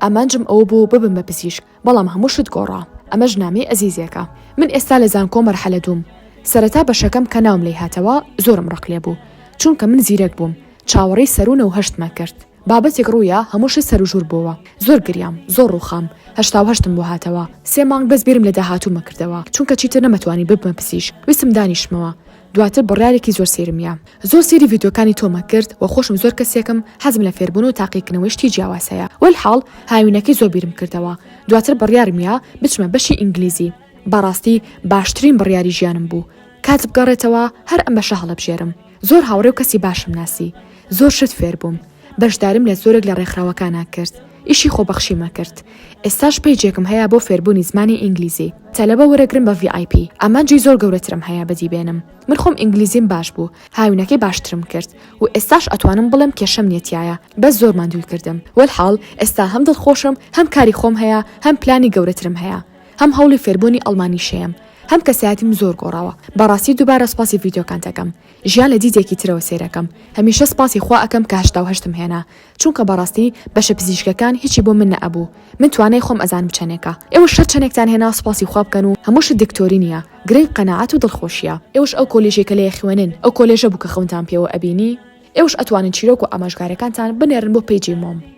ئامانجم ئەوە بوو ببم بە پزیشک بەڵام هەموو شت گۆڕا ئەمەش نامەی ئەزیزێکە من ئێستا لە زانکۆ مەرحەلە دووم سەرەتا بەشەکەم کە ناوم لێی هاتەوە زۆرم ڕق لێ بوو چونکە من زیرەک بووم چاوەڕێی سەروو نەوهەشتمە کرد بابەتێک ڕوویا هەموو شت سەروژوور بۆوە زۆر گریام زۆر ڕووخام هەشتاوهەشتم بۆ هاتەوە سێ مانگ بەس بیرم لە داهاتوومە کردەوە چونکە چیتر نەمەتوانی ببمە پزیشک ویستم دانیشمەوە دواتر بڕیارێکی زۆر سەیرم یا. زۆر سەیری ڤیدیۆکانی تۆمە کرد وە خۆشم زۆر کەسێکم حەزم لە فێربوون و تاقیکردنەوەی شتی جیاواز هەیە وەلحاڵ هاوینەکەی زۆر بیرم کردەوە دواتر بڕیارم یا بچمە بەشی ئینگلیزی بەڕاستی باشترین بڕیاری ژیانم بوو کات بگەڕێتەوە هەر ئەم بەشە هەڵەبژێرم زۆر هاوڕێ و کەسی باشم ناسی زۆر شت فێر بووم بەشداریم لە زۆرێک لە ڕێکخراوەکانا کرد ئیشی خۆبەخشیمە کرد ئێستاش پەیجێکم هەیە بۆ فێربوونی زمانی ئینگلیزی تەلەبە وەرەگرم بە VIP ئامانجی زۆر گەورەترم هەیە بەدی بێنم من خۆم ئینگلیزیم باش بوو هاوینەکەی باشترم کرد و ئێستاش ئەتوانم بڵێم کێشەم نیە تیایا بەس زۆر ماندووی کردم وەلحاڵ ئێستا هەم دڵخۆشم هەم کاری خۆم هەیە هەم پلانی گەورەترم هەیە هەم هەوڵی فێربوونی ئەڵمانیش هەیەم هەم کەسایەتیم زۆر گۆڕاوە بەڕاستی دووبارە سوپاسی ڤیدیۆکانت ئەکەم ژیان لە دیدێکی ترەوە سەیرەکەم هەمیشە سپاسی خوا ئەکەم کە هەشتاوهەشتم هێنا چونکە بەڕاستی بەشە پزیشکەکان هیچی بۆ من نەئەبوو من توانای خۆم ئەزانم چەنێکە ئێوەش هەر چەنێکتان هێنا سوپاسی خوا بکەن و هەموو شت دکتۆری نیە گرنگ قەناعەت و دڵخۆشیە ئێوەش ئەو کۆلێژەی کە لێ ئەخوێنن ئەو کۆلێژە بوو کە خەونتان پێوە ئەبینی ئێوەش ئەتوانن چیرۆک و ئامۆژگاریەکانتان بنێرن بۆ پەیجی مۆم.